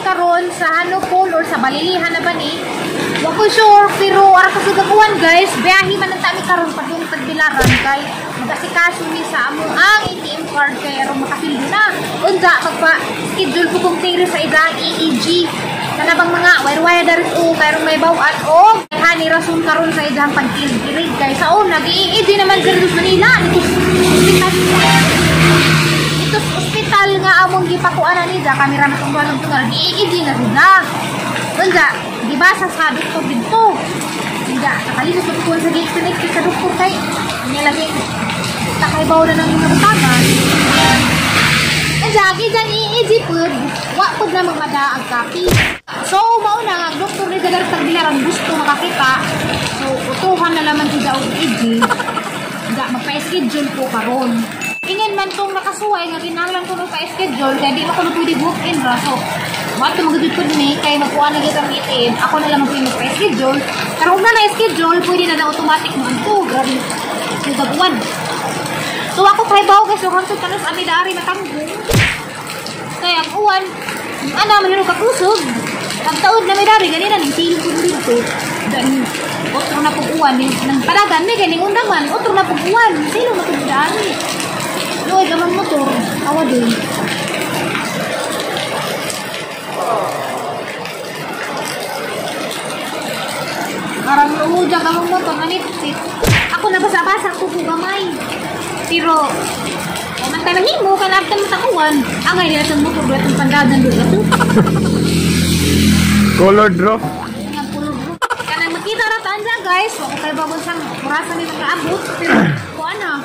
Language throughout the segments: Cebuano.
karon sa Hanopol or sa Balilihan na ba ni. Wa ko sure pero ara ko sugakuan guys, biyahe man ang tami karon padung Tagbilaran kay magasikaso mi sa amo ang ATM card kay aron makasildo na. Unsa magpa-schedule po kong tiri sa idang EEG. Kanabang mga wire-wire daris o kay aron may bawat o hani rason karon sa idang pagkirig kay sa una nag-EEG naman sa Manila ito ospital nga among gipakuanan nila kamera na tunggal ng tunggal EEG na sila. Unsa gibasa sa doktor dito. Hindi nakalisod ko sa gi-connect sa doktor kay niya lagi takay baw na ng mga butagan. Unsa gijan EEG pud wa pud na magmada ang copy. So mao na ang doktor ni Dagar Tagbilaran gusto makakita. So utuhan na laman sila og EEG. Hindi magpa-schedule ko karon. Ingin man tong nakasuway nga kinahanglan ko magpa-schedule kay di man ko pwede book in ra. So wato magdudud ni kay magkuha na gyud ang ATM. Ako na lang pwede magpa-schedule. Pero kung na na-schedule, pwede na na automatic mo anto. Grabe. Sugabuan. So ako kay bawo kay so hangtod kanos ami dari matanggong. Kay ang uwan, ana man ka kusog. Ang taod na may dari ganina ning silong ko dito. Dan otro na pug uwan ning nang palagan mi ganing undangan, otro na pug uwan, silong na pug dari. Luoy gamang motor, awa din. Parang luuja gamang motor nanitsit. Ako nabasa-basa ko po gamay. Pero man tayo mahimo kay naabtan mo sa uwan. Angay nila sa motor duhat ang pandadan duhat ato. Color drop. Kanang makita ra ta anja guys, wa ko kay babon sang orasa ni makaabot pero kuan na.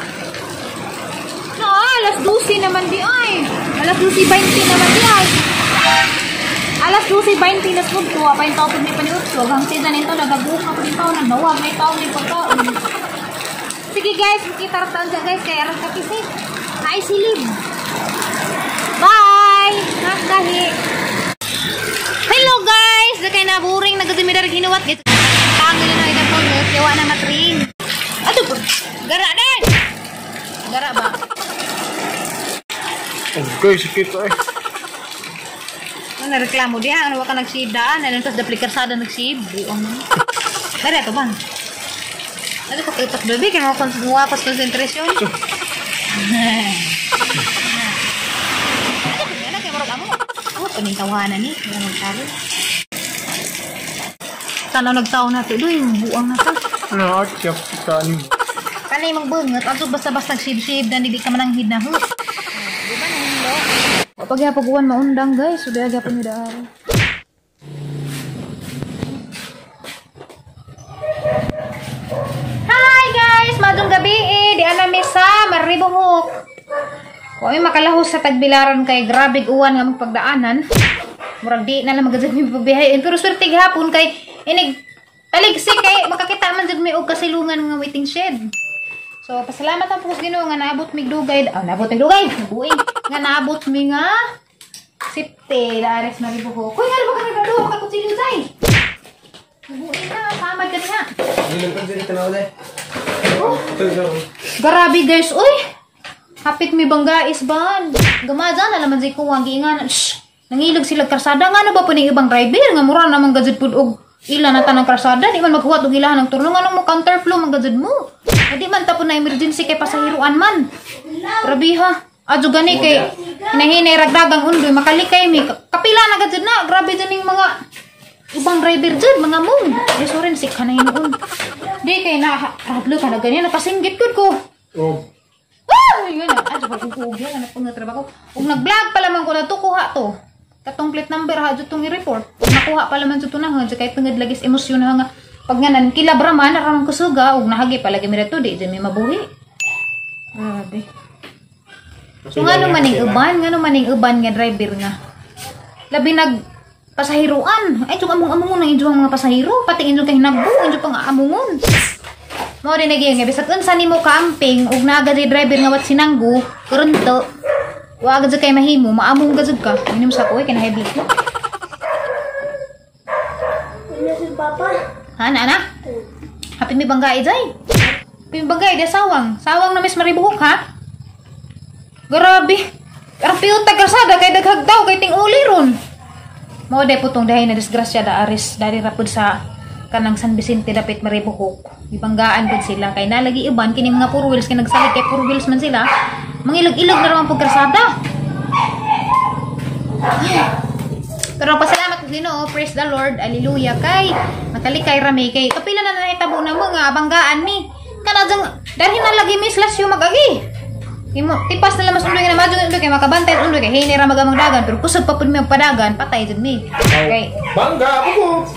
No, alas 12 naman di ay. Alas 12:20 naman di ay. Alas 12:20 na sud ko, apay taw pud ni paniutso, hang sida nito nagabuka pud taw nagdawag may taw ni pagkaon. Sige guys, makita ra ta anja guys kay aron kapisi. Ay silib. Bye. Nagdahi. Hello guys, dakay na boring nagadumi dari ginuwat guys. Tango na ida po, yawa na matring. Ato po. Gara din. Gara ba? Okay, sakit eh. Ano reklamo diha, ano wa ka nagsidaan, ano tas dapli karsada nagsib. Buang man. Bare to bang. Ano ka utak dobi kay mo kon konsentrasyon. Ano ko na kay murag amo. Oh, paning tawanan ni, ano taro. Tanaw nagtaon na to, doy, buang na ta. Ano atyak kita ni. Kanay mong banget, ato basta-basta nagsib-sib na hindi ka man ang hidnahot. Di ba nahilo? Pag yapaguan maundang guys, sudah gyapon mi daari. Hi guys, madung gabi eh, di ana mi sa Maribojoc. Wa mi makalahos sa Tagbilaran kay grabe uwan nga magpagdaanan. Murag di na lang magadzad mi pagbiyahe. Pero swerte gihapon kay inig taligsik kay makakita man jud mi og kasilungan nga waiting shed. So pasalamat ang pus Ginoo nga naabot mig dugay. Oh, naabot mig dugay. Buing nga naabot mi nga sipte dares Maribojoc. Kuy ngano ba ka nagduha ka kutsilyo day? Buing na samad ka niya. Oh. Grabe guys, uy. Hapit mi banggais ban. Gamaza na laman jay kuwang giingan. Shh. Nangilog sila karsada nga ano ba po ning ibang driver nga mura naman gajud pud og ila na tanang karsada di man maghuwat og ilahan ang turno nga mo counterflow man gajud mo. Di man tapon na emergency kay pasahiruan man. Grabe ha. Adyo gani kay hinahinay ragdagang undoy makalikay mi. Kapila na gajud na grabe jud ning mga ibang driver jud mga mong. Ay sorry sik ka na hinuon. Di kay na radlo ka na ganyan nakasinggit gud ko. Oh. Ah, yun na. Adyo pag kukuog yan na pangatrabaho. Ug nag-vlog pa lamang ko na to kuha to. Katong plate number ha jud tong i-report. Ug nakuha pa laman jud to na ha kay tungod lagis emosyon na nga pag nga nan kilabra man aron kusuga ug nahagi palagi mi radto di jud mi mabuhi. Grabe. So ngano man ning uban, ngano man ning uban nga driver nga. Labi nag pasahiruan. Ay jud among-amongon ang inyong mga pasahero, pati inyong kay hinagbo, inyo pang aamongon. Mao din naging nga bisag unsa nimo kaamping ug naa gid driver nga wat sinanggo, kurunto. Wa gid kay mahimo, maamong gid ka. Minom sa ko kay na high blood ko. Papa. Ha na na? Happy mi banggay jay. Happy mi banggay di sawang. Sawang na mis Maribojoc ha. Grabe. Arang piyot tag karsada kay daghag daw kay ting-uli ron. Mao day putong dahi na disgrasya da aris dari rapod sa kanang San Vicente dapit Maribojoc. Gibanggaan pud sila kay nalagi uban kini mga four wheels kay nagsalig kay four wheels man sila. Mangilog-ilog na raman pud karsada. Pero pasalamat ko Ginoo, praise the Lord, hallelujah kay makalikay rami kay kapila na nahitabo na mga banggaan mi. Kana jang dali na lagi mi slash yung magagi. Imo tipas na lamas undoy nga madyo undoy kay makabantay undoy kay hinay ra magamang dagan pero kusog pa pud mi ang padagan patay jud mi. Kay Bangga ako.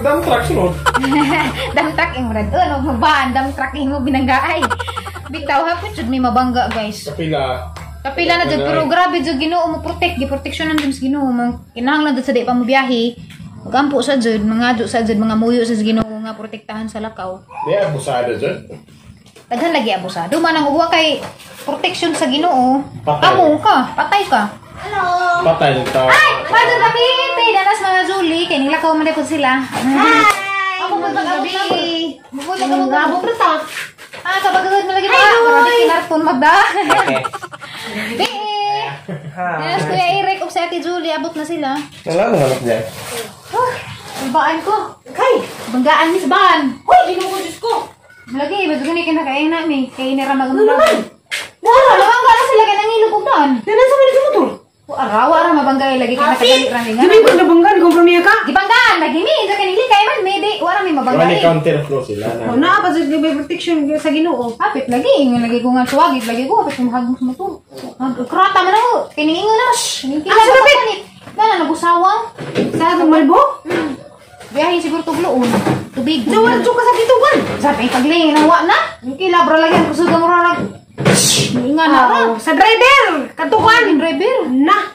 Dam truck sunod. Dam truck imo rad ano magbaan dam truck imo binanggaay. Bitaw hapon jud mi mabangga guys. Kapila. Kapila na jud pero grabe jud Ginoo mo protect, giproteksyonan jud sa Ginoo mo. Kinahanglan jud sa di pa mo biyahe. Magampo sa jud, mga adyo sa jud, mga muyo sa Ginoo nga protektahan sa lakaw. Di abusado jud. Daghan lagi abusado man ang uwa kay protection sa Ginoo. Patay. Amo ka, patay ka. Hello. Patay ng tao. Ay, madun kami danas mga Julie kay nilakaw man pud sila. Hi. Ako mo gabi. Mo gabo prata. Ah, kabagagod mo lagi pa. Grabe kinarton magda. Bi. Yes, Kuya Eric ug si Ate Julie abot na sila. Wala mo hanap niya. Huh, banggaan ko. Kay. Banggaan ni Ban. Hoy, Ginoo ko Diyos ko. Lagi, ba't gani kinakain na mi? Kay ni Ramag. Ano naman? Wala, nabangga na sila kay nangilog og daan. Nanan sa mga motor. Araw ara mabanggay lagi kay nakagali ra mi nga. Dili ko nabanggaan ko pramiya ka. Gibanggaan lagi mi, sa kanili kay man mi di wala mi Wala mabanggay. ni counter flow sila na. O na pa jud may protection sa Ginoo. Hapit lagi, ingon lagi ko nga suwagit lagi ko hapit mahagos mo to. Krata man ako, kining ingon na shh. Ah, sa dapit! Na nagusawang. Sa atong Malbo? Biyahe siguro tugloon. Tubig. Jawar jud ka sa ditugan. Sabi pagling nang wa na. Yung kilabra lagi ang kusog ang murag. Ingan na ra. Ah, sa driver, katukan. Driver. Na.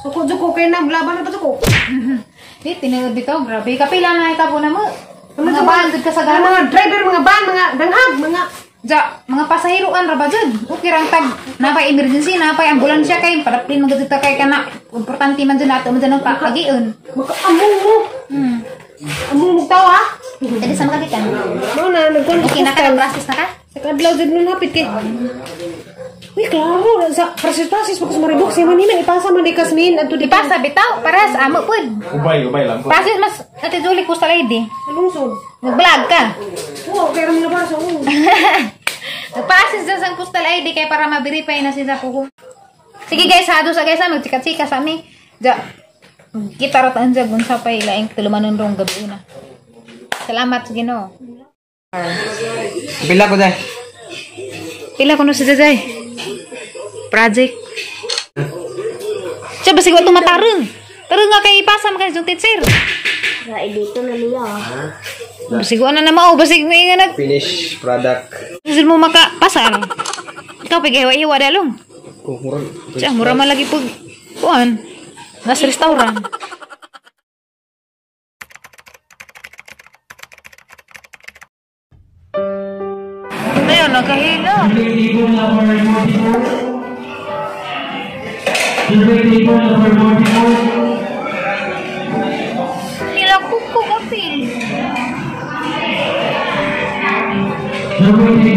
Suko jud ko kay na laban na pa ko. Di tinuod bitaw, grabe kapila na hitabo na mo. Mga ban jud ka sa Mga gana. driver, mga van, mga danghag, mga Ja, mga pasahiruan ra ba jud? Okay rang tag napay emergency, napay ambulansya kay padaplin man gud kay kana. Importante man jud nato man jud ang pagiun. makaamong mo. Among mo tawa. Dali sa makagikan. Mao na nagkuan Okay na ka, process na ka? Sa kadlaw jud nun hapit kay. Uy, klaro sa process pag sa Maribojoc sa man nila ipasa man di kasmin adto di Ipasa bitaw para sa amo pud. Ubay, ubay lang po. Process mas Ate Julie ko sa lady. Sa lungsod. Nag-vlog ka. Oo, kay ra mga basa. Oo. Nagpa-assist dyan sa postal ID kay para ma-verify na sila ko. Sige guys, hado sa guys, magchika-chika sa mi. Ja. Kita ra taan dyan, unsa pa ilaing tulumanon rong gabi una. Salamat sa Ginoo. Pila ko dai. Pila kuno si Jajay? Project. Siya basig wa tumatarong. Tarong nga kay ipasa man kay yung teacher. Dito na niya. Basig wa na na mao, basig may nga nag Finish product. Gusto mo makapasar. Ikaw pag-hiwa-hiwa dalong. Oh, mura. Siya, mura man lagi pag kuan. Nasa restaurant. Ayun, nagkahila. Nila kuko kapil. Nila kupil.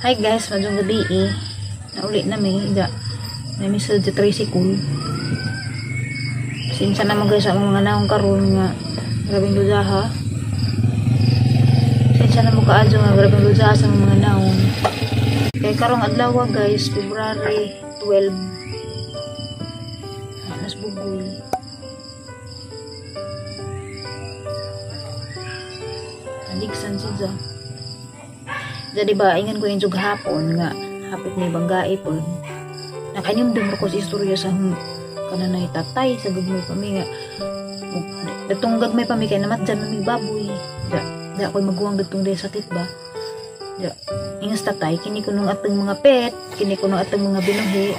Hi guys, madyong gabi eh. Nauli na mi, ga. Nami sa tricycle. Sinsa naman guys ang mga naong karon nga grabeng luzaha. Sinsa na mo kaadyo nga grabeng luzaha sa mga naong. Kay karong adlaw guys, February 12. Alas bugol. Aliksan siya. Jadi ba, ingan ko yung jug hapon nga hapit may banggai po. Nakanyumdum ko sa istorya sa Kananay tatay sa gagmay pa mi nga datong gagmay pa mi kay namatjan man mi baboy. Da, da ako'y maguwang datong day sakit ba. Da, ingas tatay kini kunong atong mga pet, kini kunong atong mga binuhi.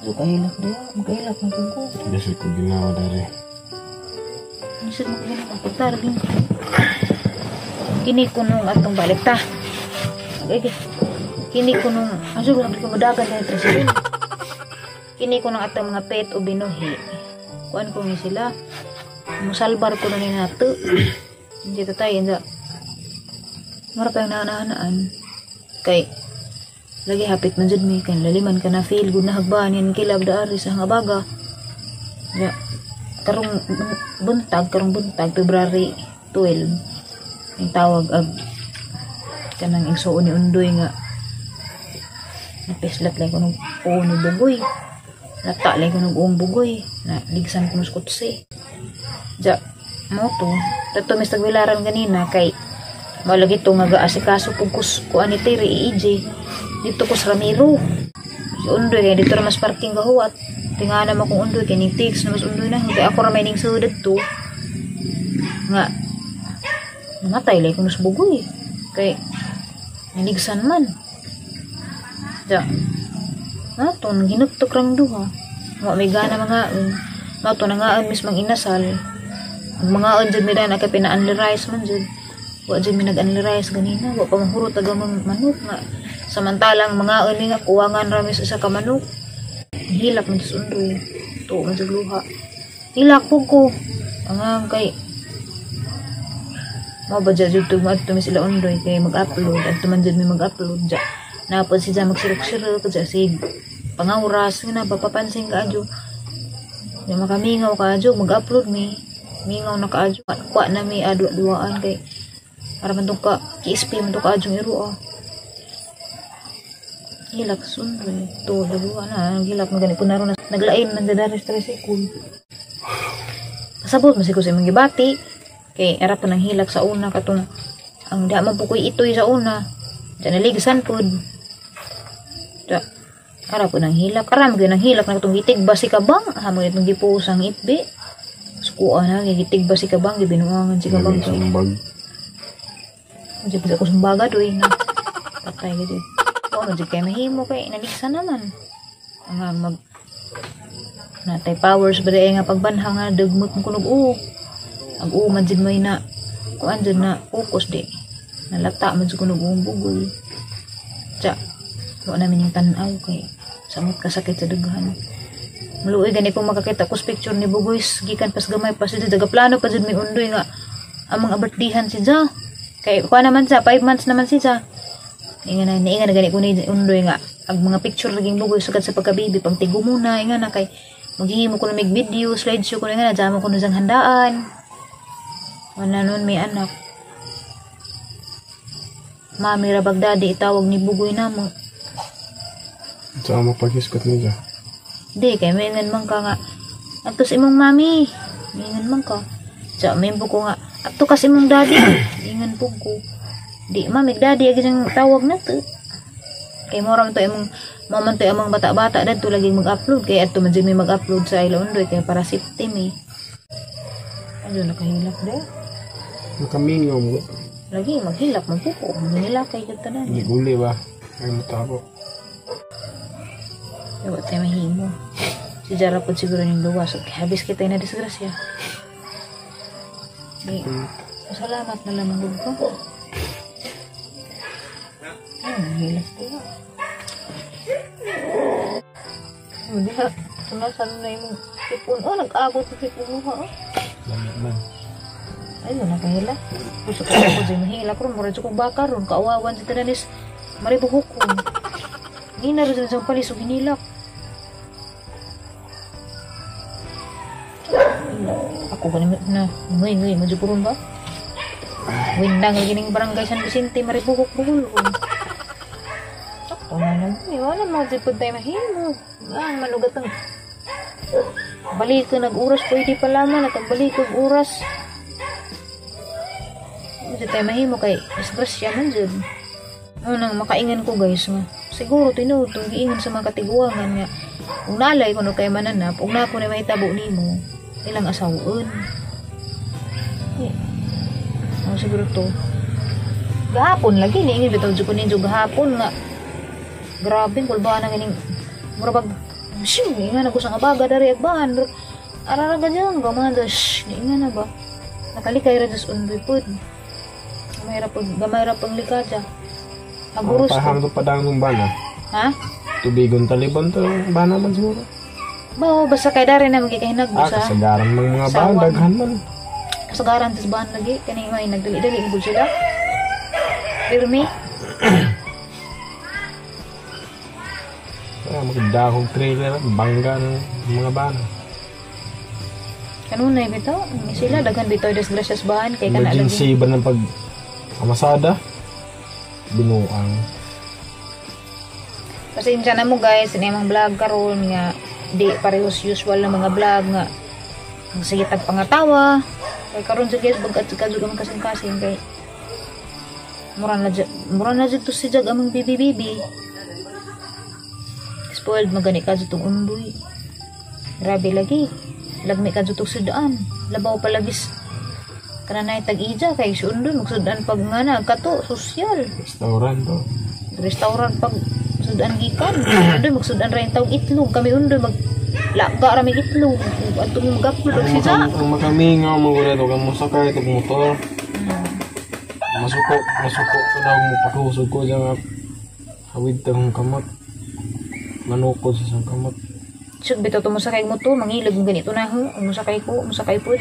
So kahilak diya, magkahilak man pud ko. Bisod ko ginawa dari. Bisod mo ko ginawa pagtarag yun. Kini kunong atong balik ta. Okay, okay. Kini kunong aso lang ko modagan dahil tricycle. Kini kunong atong mga pet o binuhi. Kuan ko ni sila. Musalbar ko na ni nato. Hindi tatay, hindi. Mara pa yung naanaanaan. Kay lagi hapit man jud mi kay laliman ka na feel good na hagbaan yan kilab daari sa nga baga. Ya, karong buntag February 12 ang tawag ag kanang igsuon ni Undoy nga napislat lang kunog uo ni Bugoy. Lata lang kunog uong Bugoy na ligsan kuno sa kutsi. Ja, mo to. Tato mis tagwilaran ganina kay mao lagi to nga gaasikaso pug kus kuan ni Terry EJ dito ko sa Ramiro. Si Undoy kay dito ra mas parking gahuwat. Tingana man kung Undoy kay ning text na mas Undoy na kay ako ra may ning sud didto. Nga namatay lay kuno sa Bugoy kay niligsan man. Ja. Nato ginugtok rang duha. Wa may gana mangaon. Nato nangaon mismong inasal. Ang mangaon jud mi dana kay pina-unli rice man jud. Wa jud mi nag-unli rice ganina, wa pa mahurot aga manok nga. Samantalang mangaon mi nga kuwangan ra mi sa isa ka manok. Hilak man sa Undoy. Tuo man sa luha. Hilak pug ko. Angang kay mao ba jud jud tug mi sila Undoy kay mag-upload adto man jud mi mag-upload ja. Napod si ja magsirok-sirok ja sig pangauras nga na papapansin ka adyo. Di makamingaw ka adyo mag-upload mi. Mingaw na ka adyo. Kuha na mi adwa-duaan kay para man ka kiispi man ka adyong iro ah. Hilak Undoy. To dalawa na hilak man gani kunaro na naglain man dadari sa tricycle. Pasabot man siguro sa imong gibati. Kay era pa nang hilak sa una katong ang di man pukoy itoy sa una. Diyan naligsan pod. Da, ara po nang hilak. Ara man gyud nang hilak na katong gitig ba si kabang. Ha mo itong gipost ang FB. Sukuan na gitig ba si kabang gibinuangan si kabang. Sumbag. Di pa ako sumbaga doy na. Patay gid. O man jud kay mahimo kay naligsan naman. Ang mag natay powers ba day nga pagbanhaw nga dugmot mo kunog u. Ang u man jud may na kuan jud na focus di. Nalata man jud kunog uong Bugoy. Tsa, wa namin yung tan-aw kay samot kasakit sa dughan. Maluoy gani kung makakita ko sa picture ni Bugoy gikan pas gamay pa siya plano pa jud may Undoy nga ang mga birthdayhan si Ja. Kay kuan naman siya 5 months naman si Ja. Inga na niinga na gani ko ni Undoy nga ang mga picture laging Bugoy sugad sa pagkabibi pang tigo muna inga na kay maghihimo ko na mig video slideshow ko na nga na jamo ko na siyang handaan. Wala nun may anak. Mami ra Bagdadi itawag ni Bugoy namo. Saan mo paghisgot niya? Di kay maingan man ka nga adto sa imong mami. Maingan man ka. Sa may buko nga adto ka sa imong daddy. Ingan pug ko. Di mami daddy agi siyang tawag na to. Kay mora man to imong mao man to among bata-bata dadto lagi mag-upload kay adto man jud may mag-upload sa ila Undoy kay para safety mi. Ayo nakahilak de. Nakamingaw mo. Lagi maghilak man po ko. Manila kay jud tanan. Hindi guli ba? Ay matabo. Ewa tayo mahimo. Si Jara po siguro yung luwas. Okay, habis kita na disgrasya. Di, salamat na lamang gud ko. Ay, nahilak po. Hindi ha. Sumasan na yung sipon. Oh, nag-abot sa sipon mo ha. Lamig man. Ayun, nakahila. Gusto ko ako dyan mahila. Kung mura dyan kong baka ron. Kaawawan sa tananis. Maribuhok ko. Nina rin sa palis o hinilak. Ako ba naman na? Ngay, ngay. Medyo purun ba? Windang lagi ng barangay San Vicente. Maribuhok buhol. Ako na lang. Wala mo. Di po tayo mahimo. Ang malugat ang balik ka nag-oras. Pwede pa lamang. At ang balik ang oras. Medyo tayo mahimo kay disgrasya man dyan. Unang makaingan ko guys nga. Siguro tinuod tong giingon sa mga katiguangan nga ug nalay kuno kay mananap ug na ko ni mahitabo nimo ilang asawoon. Eh, oh, siguro to. Gahapon lagi niingon bitaw jud ko ninyo gahapon nga grabe kulbaan ang ining mura bag shoo ingan ako sa abaga dari agbahan arara ka dyan gamada shh ingan na ba nakalikay ra just undoy pud gamay ra pang lika dya aguros ko Paham to padang nung bana. Ha Tubigon talibon to bana man siguro. Bao basta kay dari na magkikahinag Ah, sa kasagaran mang mga Sawa. bahan, daghan man. Kasagaran tas bahan lagi kani may nagdali-dali gud sila pirmi. Kaya magdahong trailer, bangga ng mga bana. Kanunay bitaw ni sila daghan bitaw disgrasyas bahan kay kana lagi. Emergency ba ng pag amasada? Binuang. Pasensya na mo guys, ini among vlog karon nga di parehos usual na mga vlog nga ang sige tag pangatawa. Kay karon sa guys bag-at sa kadyo among kasing-kasing kay mura na jud to si jag among bibi-bibi. Spoiled magani ka tong undoy. Grabe lagi. Lagmi ka tong sudaan. Labaw pa lagi kananay tag-ija kay si undoy magsudan pag nga na kato sosyal. Restaurant to. Restaurant pag sudan gikan undoy magsudan ra yung tawag itlog kami undoy mag laga ra may itlog ato mo mag-upload og Ang siya. ang makamingaw mo gud to kang mosakay tog motor. Masuko ko daw mo pakusog ko dyan nga hawid tang kamot. Manukod sa isang kamot. Sug bitaw to mosakay mo to mangilog mo ganito na ho mosakay ko mosakay pud.